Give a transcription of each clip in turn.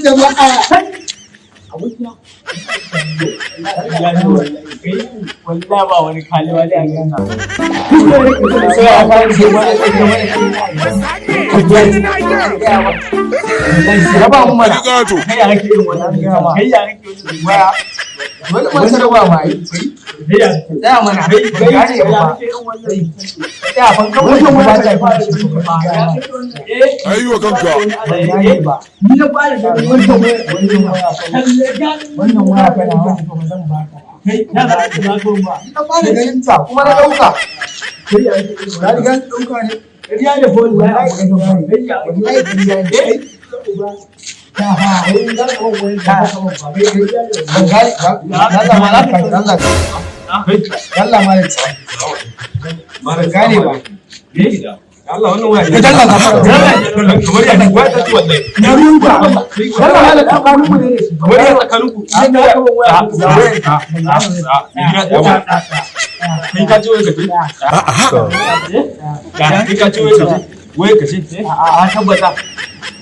Jama'a. Abokina. Wallahi ba wani kale wale a ganka. Sai a fara ce mana kai. Raba mu mana. Arigato. Kai ya kake irin wannan? Kai ya kake wannan? Waya. Dole ma ta raba ma ai. Kai ya Tsaya mana. Kai Gane ya ba. kake irin wannan? Tsaya ban kawai Wannan ba waya ta ta fara fara jin ba. Eh, Ayi wa kanka. Ban gane ba. Ni na fara ganin wannan waya. Wannan waya fa. Wannan waya fa na wani fa ba zan baka ba. Kai ya za ka ba ko ba. Ni na fara ganin ta kuma na dauka. Kai ya kake irin Na wannan? riga na dauka ne. Ƙarya ne fa wallahi. Wallahi ƙarya ne. Kai ya Wallahi ƙarya ne. Eh, Ta fa. Kai za ka ban wani ka ban ba. Kai ƙarya ne. Ban gane ba. Allah ma ka Allah. Allah ma ya ci. Ban gane ba. Allah, wannan waya. Ka dalla ka fara. Kamar ya waya ta ci wallahi. Na ruwanka. Allah ma da tsakanin mu ne. Kamar ya tsakanin ku. Sai ka ban waya. Kai ka ci waya ka ci. Kai ka ci waya ka ci. Waya ka ci. A tabbata.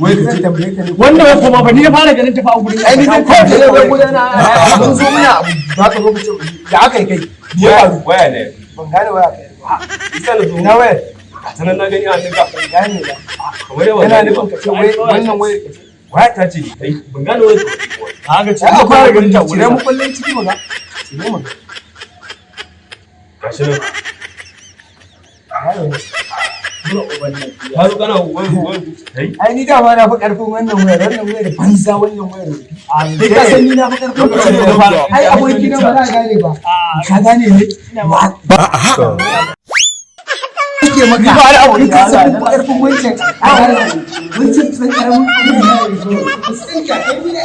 Waya ka Zan ci. tambaye ka ne. Wannan wai kuma ba ni na fara ganin tafi a gurin. Ai ni zan kawai da wai gudan mun zo muna abu za ka zo ka ce da aka yi kai. Me ya faru? Waya ne. Ban gane waya kai ba. Isa na zo. Ina wayar? Ga ta nan na gani a hannunka. Ban gane ba. Kamar yawa. Yana nufin ka ce wai wannan wayar ka ce. Waya ta ce kai ban gane waya. Haka ce. Ai Ni akwai fara ganin ta cire gurin. mu kullun ciki mu ga. Cire mu ga. Gashi nan. Har kana wani wani. Kai. Ai ni dama na fi karfin wannan wayar, wannan wayar banza, wannan wayar. Kai ka san ni na fi karfin wannan wayar. Ai aboki na ba za ka gane ba. Ka gane ne? Wa? Kike maka. Ni ba wani abu Ni ka san ne. mun fi karfin wancan. Wancan karamin abu ne. Tsinka kai ne.